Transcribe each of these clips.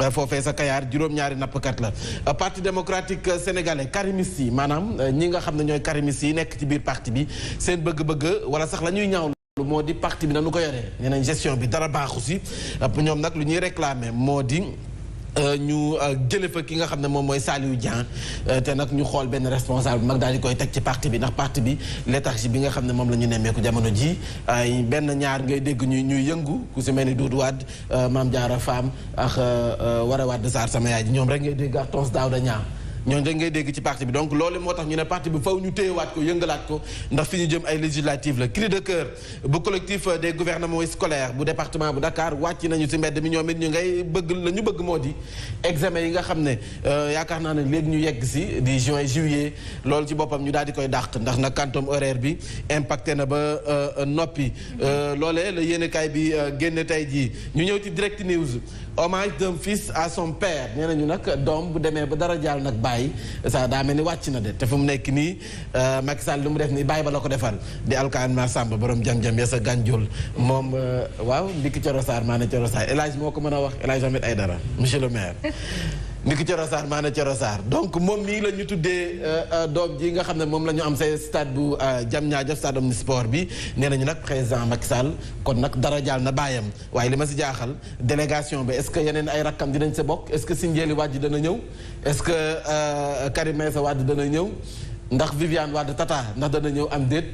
foofee sa Kayaar juróom-ñaari nappkat la parti démocratique sénégalais karimistes yi maanaam ñi nga xam ne ñooy karimistes yi nekk ci biir parti bi seen bëgg-bëgg wala sax la ñuy ñaawlu moo di parti bi na nu ko yoree nee nañ gestion bi dara baaxu si ñoom nag lu ñuy réclamer moo di ñu jële fa ki nga xam ne moom mooy Saliou Dieng te nag ñu xool benn responsable mag daal di koy teg ci parti bi ndax parti bi léthargie bi nga xam ne moom la ñu nemmeeku jamono ji ay benn ñaar ngay dégg ñuy yëngu ku si mel ni Doudou Wade Mame Diarra Fam ak Wara Wade Sarr sama yaay ji ñoom rek ngay dégg ak Tons Daouda Niang ñooñu rek ngay dégg ci parti bi donc loolu moo tax ñu ne parti bi faw ñu téyewaat ko yëngalaat ko ndax fi ñu jëm ay législatives la cri de cœur bu collectif des gouvernements scolaires bu département bu Dakar wàcc nañu ci mbedd mi ñoom it ñu ngay bëgg la ñu bëgg moo di examen yi nga xam ne yaakaar naa ne léegi ñu yegg si di juin juillet loolu ci boppam ñu daal di koy dàq ndax nag quantum horaire bi impacté na ba noppi loolee la yéenekaay bi génne tey jii ñu ñëw ci direct news hommage d'un fils à son père nee nañu nag doom bu demee ba dara jaal nag bàyyi ça daa mel ni wàcc na de te fu mu nekk nii Macky Sall lu mu def nii bàyyi ba la ko defal di alkaan ma Samba borom jam-jam ya sa gànjul moom waaw ndikki Coro Sarr maa ne Coro Sarr El Hadj moo ko mën a wax El Hadj Ahmed Aïdara monsieur le maire ndikki Coro Sarr maa ne Coro Sarr donc moom mii la ñu tuddee doom ji nga xam ne moom la ñu am say stade bu Diamniadio stade omnisport bi nee nañu nag président Macky Sall kon nag dara jaal na bàyyam waaye li ma si jaaxal délégation bi est-ce que yeneen ay rakkam dinañ sa bokk est-ce que Sindiély Wadji dana ñëw est-ce que Karim Meïssa Wade dana ñëw ndax Viviane Wade Tata ndax dana ñëw am déet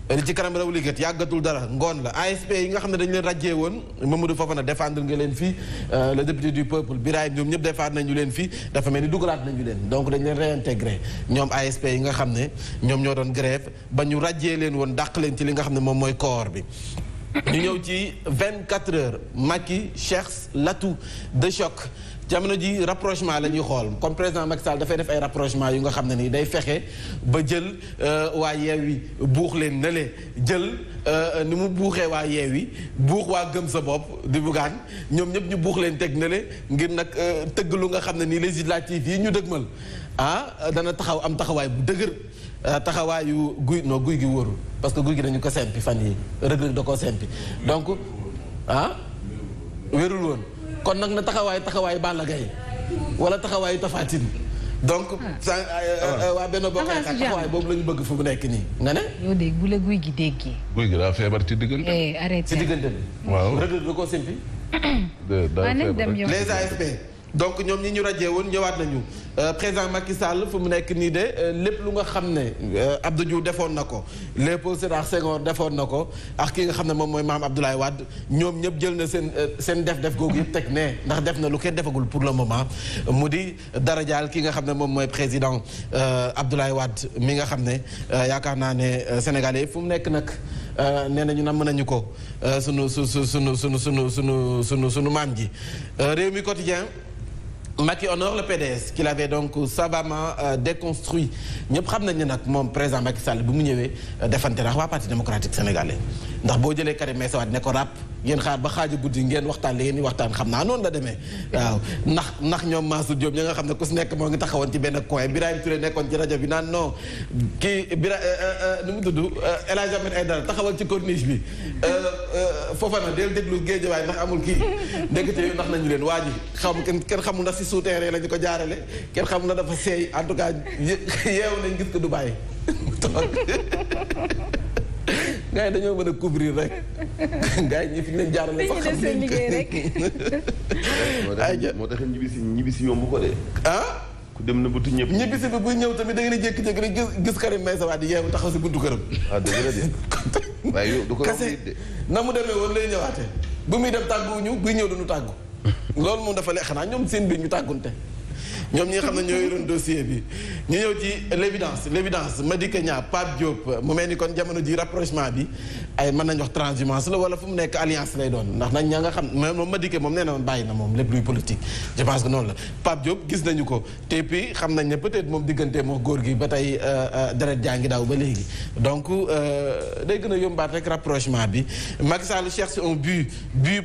li ci kanam raw liggéey yàggatul dara ngoon la ASP yi nga xam ne dañu leen rajjee woon Mamadou Fofana défendre nga leen fii le député du peuple Birahim ñoom ñëpp défendre nañu leen fii dafa mel ni dugalaat nañu leen donc dañu leen réintégré ñoom ASP yi nga xam ne ñoom ñoo doon grève ba ñu rajjee leen woon dàq leen ci li nga xam ne moom mooy corps bi ñu ñëw ci 24 heures Macky cherche l'atout de choc jamono ji rapprochement la ñuy xool comme président Macky Sall dafay def ay rapprochement yu nga xam ne nii day fexe ba jël waa Yewwi buux leen na le jël ni mu buuxee waa Yewwi buux waa gëm sa bopp di bugaan ñoom ñëpp ñu buux leen teg na le ngir nag tëgg lu nga xam ne nii législative yi ñu dëgmal dana taxaw am taxawaay bu dëgër taxawaayu guy gi wóorul parce que guy gi dañu ko sempi fan yi Reug Reug da koo sempi donc wérul woon kon nag na taxawaayu Balla Gaye wala taxawaayu Tapha Tine donc waa benn bokk taxawaay boobu la ñu bëgg fu mu nekk nii nga ne yow dégg bu la guy gi déggee guy gi daa feebar ci diggante arrêté ci diggante bi waaw Reug Reug da koo sempi daa feebar les AFP donc ñoom ñi ñu rajee woon ñëwaat nañu président Macky Sall fu mu nekk nii de lépp lu nga xam ne Abdou Diouf defoon na ko Léopold Sédar Senghor defoon na ko ak ki nga xam ne moom mooy Mame Abdoulaye Wade ñoom ñëpp jël na seen def googu yëpp teg ne ndax def na lu kenn defagul pour le moment mu di darajaal ki nga xam ne moom mooy président Abdoulaye Wade mi nga xam ne yaakaar naa ne Sénégalais fu mu nekk nag nee nañu namm nañu ko sunu maam ji Rewmi Quotidien Macky honore le PDS qu'il avait donc savamment déconstruit ñëpp xam nañ ne nag moom président Macky Sall bi mu ñëwee defante ndax waa parti démocratique sénégalais ndax boo jëlee Karim Meïssa Wade ne ko ràpp ngeen xaar ba xaaju guddi ngeen waxtaan li ngeen di waxtaan xam naa noonu la demee waaw ndax ñoom Mansour Diop ñi nga xam ne ku si nekk moo ngi taxawoon ci benn coin Birahim Touré nekkoon ci rajo bi naan non kii nu mu tudd El Hadj Ahmed Aïdara taxawal ci corniche bi foofa na del déglu Géejawaay ndax amul kii ndekete yu ndax nañu leen waa ji xam kenn xamul ndax si souterrain la ñu ko jaarale kenn xamul na dafa seey en tout cas yeewu nañ gis ko du bàyyi gars yi dañoo mën a couvrir rek gars yi ñi fi ñu leen jaarale sax xam seen liggéey rek moo tax ñibbisi yomb ko de ku dem na butu ñëpp ñibbisi bi buy ñëw tamit da ngeen di jékki-jékki rek gis Karim Meïssa Wade di yeewu taxaw si buntu këram dëgg la de waaye yow du ko kase na mu demee woon lay ñëwaate bu muy dem tàgguwuñu buy ñëw duñu tàggu loolu moom dafa lee xanaa ñoom seen biir ñu tàggunte ñoom ñi nga xam ne ñoo yoroon dossier bi ñu ñëw ci l'évidence Madické Niang Pape Diop mu mel ni kon jamono ji rapprochement bi ay mën nañ wax transhumance la wala fu mu nekk alliance lay doon ndax nañ ña nga xam moom Madické moom nee na woon bàyyi na moom lépp luy politique je pense que noonu la Pape Diop gis nañu ko te puis xam nañ ne peut-être moom diggante moo góor gi ba tey deret jaa ngi daaw ba léegi donc day gën a yombaat rek rapprochement bi Macky Sall cherche un but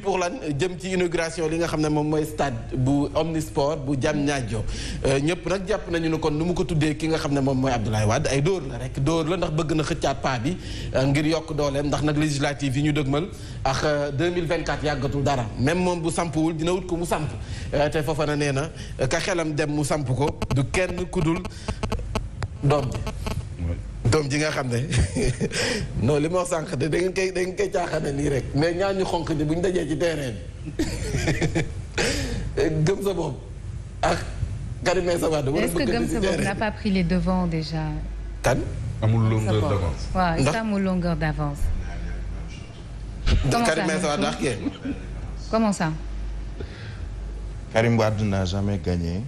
pour lan jëm ci inauguration li nga xam ne moom mooy stade bu Omnisport bu Diamniadio ñëpp nag jàpp nañu ne kon nu mu ko tuddee ki nga xam ne moom mooy Abdoulaye Wade ay dóor la rek dóor la ndax bëgg na xëccaat paa bi ngir yokk dooleem ndax ndax nag législative yi ñu dëgmal ak 2024 yàggatul dara même moom bu sampuwul dina wut ko mu samp te Fofana nee na ka xelam dem mu samp ko du kenn ku dul doom ji nga xam ne non li ma wax sànq de da ngeen koy caaxaane nii rek mais ñaar ñu xonq ni bu ñu dajee ci terrain bi gëm sa bopp ak Karim Meïssa Wade. est-ce que gëm sa bopp n'a pas pris les devants déjà. kan. amul longueur d'avance. waaw est-ce que amul longueur d'avance. Karim Meïssa Wade ak yéen. comment ça. Karim Wade n'a jamais gagné.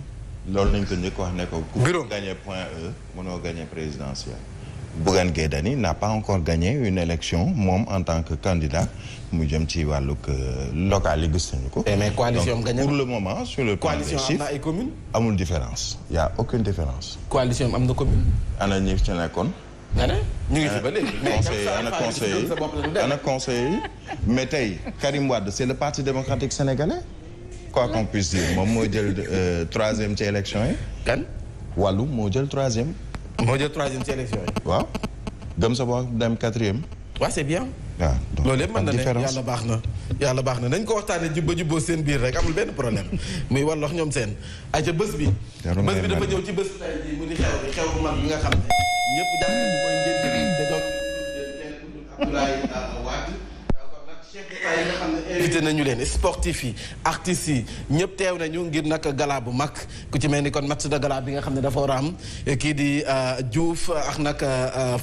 loolu nañ ko njëkk wax ne ko. bureau ku gagné point E mënoo gagné présidentielle. Bougane Gueye Dany n'a pas encore gagné une élection moom en tant que candidat mu jëm ci wàllug local yi gis nañu ko. mais coalition am gagné pour le moment sur le plan des coalition am na ay communes. amul différence y a aucune différence. coalition am na commune. ana ñi ci nekkoon. nga ne ñu ngi fi ba léegi. ana conseiller yi mais tey Karim Wade c'est le parti démocratique sénégalais. quoi qu'on puisse dire moom moo jël troisième ci élection yi. kan. wàllu moo jël troisième. moo jël troisième ci élection yi. waaw gëm sa bopp dem quatrième. waaw c'est bien. waaw donc loolu yëpp mën na ne yàlla baax na nañ ko waxtaanee jubboo seen biir rek amul benn problème muy wàllu wax ñoom seen. ayca bés bi dafa ñëw ci bés tey jii mu di xew bu mag bi nga xam ne ñëpp jàpp nañu mooy njëriñ bi te donc Abdoulaye Wade. yi nga xam ne invité nañu leen sportif yi artistes yi ñëpp teew nañu ngir nag gala bu mag ku ci mel ni kon match de gala bi nga xam ne dafa war a am kii di Diouf ak nag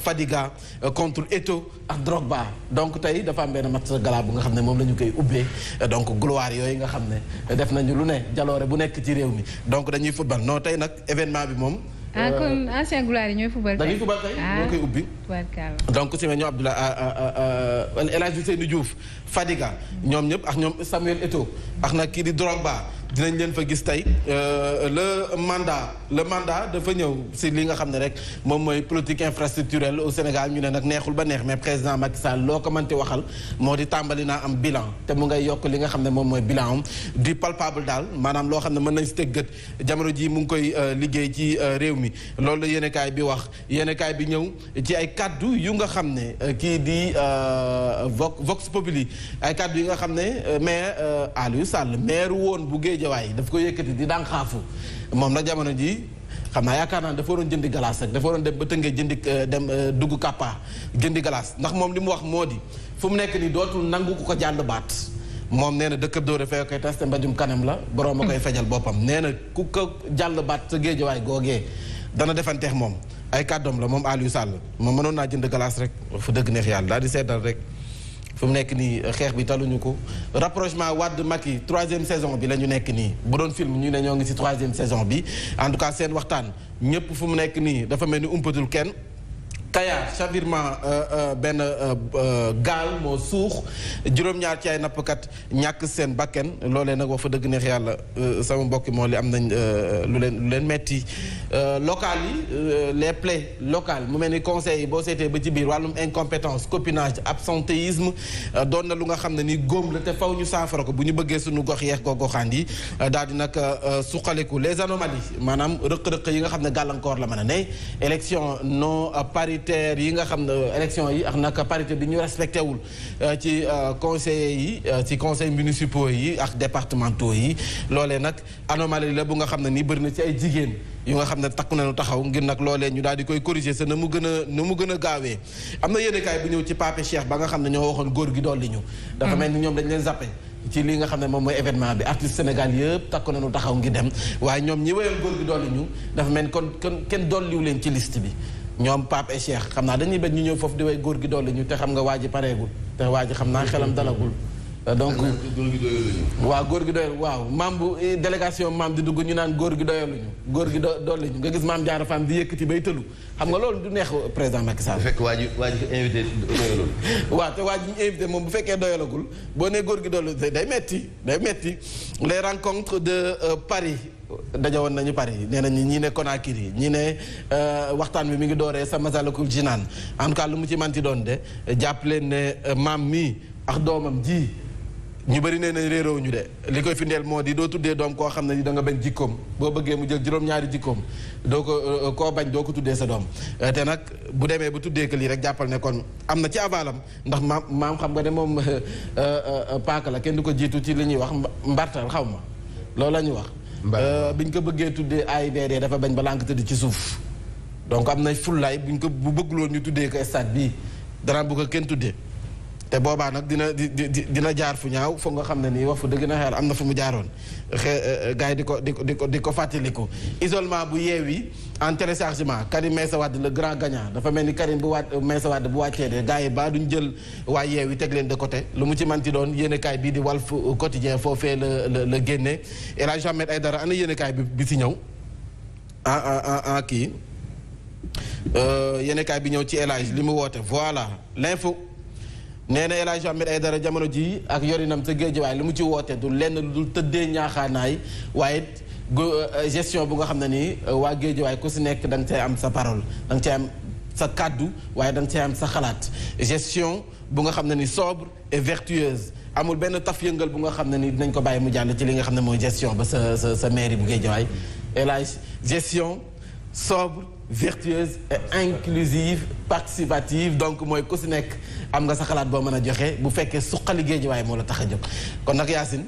Fadiga contre Eto'o ak Drogba donc tey dafa am benn match de gala bu nga xam ne moom la ñu koy ubbee donc gloire yooyu nga xam ne def nañu lu ne jaloore bu nekk ci réew mi donc dañuy football non tey nag événement bi moom. kon ancien gloire yi ñooy football tey. dañuy football tey ñoo koy ubbi. donc ku ci mel ñoom Abdoulaye El Hadj Ousseynou Diouf Fadiga ñoom ñëpp ak ñoom Samuel Eto'o ak nag kii di Drogba dinañ leen fa gis tey le mandat dafa ñëw si li nga xam ne rek moom mooy politique infrastructurelle au Sénégal ñu ne nag neexul ba neex mais président Macky Sall loo ko mënti waxal moo di tàmbali naa am bilan te mu ngay yokk li nga xam ne moom mooy bilan am du palpable daal maanaam loo xam ne mën nañ si teg gët jamono ji mu ngi koy liggéey ci réew mi loolu la yéenekaay bi wax yéenekaay bi ñëw ci ay kaddu yu nga xam ne kii di Vox Populi ay kaddu yi nga xam ne maire Aliou Sall maire woon bu Guédiawaye daf ko yëkkati di daan xaafu moom nag jamono ji xam naa yaakaar naa dafa waroon jëndi glace rek dafa waroon dem ba tëngee jëndi dem dugg Kappa jëndi glace ndax moom li mu wax moo di fu mu nekk nii dootul nangu ku ko jàll baat moom nee na dëkkab dóore fee koy testé mbajum kanam la borom a koy fejal boppam nee na ku ko jàll baat sa Guédiawaye googee dana defanteex moom ay kàddoom la moom Aliou Sall moom mënoon naa jënd glace rek fu dëgg neex yàlla daal di seetal rek fu mu nekk nii xeex bi taluñu ko rapprochement Wade Macky 3e saison bi la ñu nekk nii bu doon film ñu ne ñoo ngi ci 3e saison bi en tout cas seen waxtaan ñëpp fu mu nekk nii dafa mel ni umpatul kenn Kayar chavirement benn gaal moo suux juróom-ñaar ci ay nappkat ñàkk seen bakken loolee nag wax fa dëgg neex yàlla sama mbokki moo li am nañ lu leen metti local yi les plaies locales mu mel ni conseils yi boo seetee ba ci biir wàllum incompétence copinage absentéisme doon na lu nga xam ne ni góom la te faw ñu saafara ko bu ñu bëggee suñu gox yeex goxaan yi daal di nag suqaliku les anomalies maanaam rëq-rëq yi nga xam ne gàllankoor la mën a ne élection non paritaire yi nga xam ne élection yi ak nag parité bi ñu respecté wul ci conseillers yi ci conseils municipaux yi ak départementaux yi loolee nag anomalie la bu nga xam ne nii bëri na ci ay jigéen yu nga xam ne takku nañu taxaw ngir nag loolee ñu daal di koy corriger sa na mu gën a gaawee am na yéenekaay bu ñëw ci Pape Cheikh ba nga xam ne ñoo waxoon góor gi dolli ñu dafa mel ni ñoom dañ leen zappé ci li nga xam ne moom mooy événement bi artiste Sénégal yëpp takku nañu taxaw ngi dem waaye ñoom ñi wéyoon góor gi dolli ñu dafa mel ni kon kenn dolliwu leen ci liste bi ñoom Pape et Cheikh xam naa dañuy bet ñu ñëw foofu di way góor gi dolli ñu te xam nga waa ji pareegul te waa ji xam naa xelam dalagul donc waaw góor gi doyal waaw maam bu délégation maam di dugg ñu naan góor gi doyaluñu góor gi dolli ñu nga gis maam Diarra Fam di yëkkati bay tëlu xam nga loolu du neex président Macky Sall. bu fekk waa ji ko invité doyalul. waaw te waa ji ñu invité moom bu fekkee doyalagul boo nee góor gi dolli day metti les rencontres de Paris dajawoon nañu Paris nee nañu ñii ne Conakry ñii ne waxtaan bi mi ngi dooree sa Masalikul Jinaan en tout cas lu mu ci manti doon de jàpp leen ne maam mii ak doomam ji ñu bëri nee nañ réeroo ñu de li koy firndeel moo di doo tuddee doom koo xam ne ni da nga bañ jikkoom boo bëggee mu jël juróom-ñaari jikkoom doo ko koo bañ doo ko tuddee sa doom te nag bu demee bu tuddee que lii rek jàppal ne kon am na ci avalam ndax maam xam nga ne moom paaka la kenn du ko jiitu ci li ñuy wax mbartal xaw ma loolu la ñuy wax biñ ko bëggee tuddee AIBD dafa bañ ba lànk tëdd ci suuf donc am na fullaay bu bëgguloon ñu tuddee ko stade bii dara bu ko kenn tuddee te boobaa nag dina jaar fu ñaaw foog nga xam ne nii wax fu dëgg na xel am na fu mu jaaroon gars yi di ko fàttaliku. isolement bu Yewwi en téléchargement Karim Meïssa Wade le grand gagnant dafa mel ni Karim Meïssa Wade bu wàccee de gars yi ba duñ jël waa Yewwi teg leen de côté lu mu ci manti doon yéenekaay bii di Walf Quotidien foofee la génne El Hadj Ahmed Aïdara ana yéenekaay bi si ñëw en kii yéenekaay bi ñëw ci El Hadj li mu woote voilà l'info. nee na El Hadj Ahmed Aïdara jamono ji ak yorinam sa Géejawaay lu mu ci woote du lenn lu dul tëddee ñaaxaanaay waaye gestion bu nga xam ne nii waa Géejawaay ku si nekk da nga cay am sa parole da nga cay am sa kàddu waaye da nga cay am sa xalaat gestion bu nga xam ne ni sobre et vertueuse amul benn taf yëngal bu nga xam ne ni dinañ ko bàyyi mu jàll ci li nga xam ne mooy gestion ba sa mairie bu Géejawaay El Hadj gestion sobre vertueuse et inclusive participative donc mooy ku si nekk am nga sa xalaat boo mën a joxe bu fekkee suqali Géejawaay moo la tax a jóg kon nag Yacine.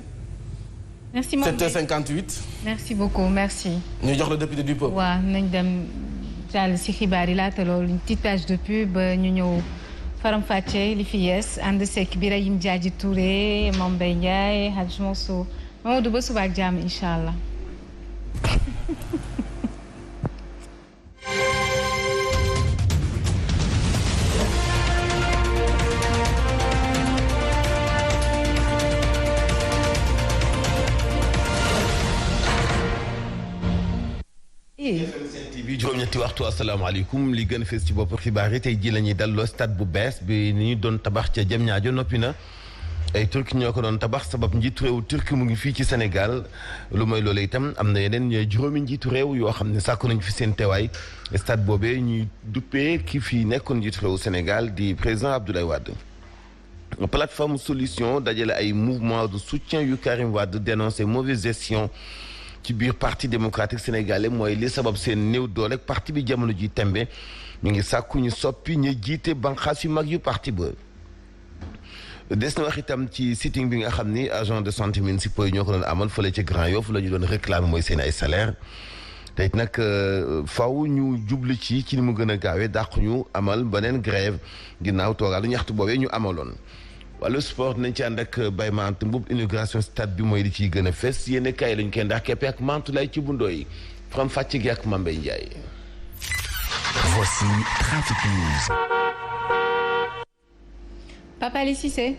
merci moom 7h58. merci beaucoup merci. ñu jox la député du peuple. waaw nañ dem jàll si xibaar yi laata loolu une petite page de pub ba ñu ñëw faram-fàccee li fi yees ànd sekk Birahim Diadji Touré Mame Mbaye Ndiaye Hadj Mansour Mamadou ba suba ak jàmm incha allah. bi juróom-ñetti waxtu asalaamaaleykum li gën a fees ci bopp xibaar yi tey jii la ñuy dalloo stade bu bees bi ni ñu doon tabax ca Diamniadio noppi na ay turki ñoo ko doon tabax sabab njiitu réew turki mu ngi fii ci Sénégal lu mooy loolu itam am na yeneen juróomi njiitu réew yoo xam ne sàkku nañu fi seen teewaay stade boobee ñuy duppee ki fii nekkoon njiitu réew Sénégal di président Abdoulaye Wade. plateforme solution dajale ay mouvement de soutien yu Karim Wade dénoncé mauvaise gestion ci biir parti démocratique sénégalais mooy li sabab seen néew doole parti bi jamono ji tembe ñu ngi sàkku ñu soppi ñu jiite banqaas yu mag yu parti ba. des na wax itam ci sitting bi nga xam ni agent de santé municipaux yi ñoo ko doon amal fële ci Grand Yoff la ñu doon réclamer mooy seen ay salaire te it nag faw ñu jublu ci ni mu gën a gaawee dàq ñu amal beneen grève ginnaaw toogaalu ñaxtu boobee ñu amaloon. wàllu sport nañ ci ànd ak Baye Mante Mboup inauguration stade bi mooy li ciy gën a fes yéen kaay lañu koy ndax keppe ak Mantoulaye ci bundoo yi faram fàcc gi ak Mame Mbaye Ndiaye. Voici Trafic News. Papa Ali Cissé.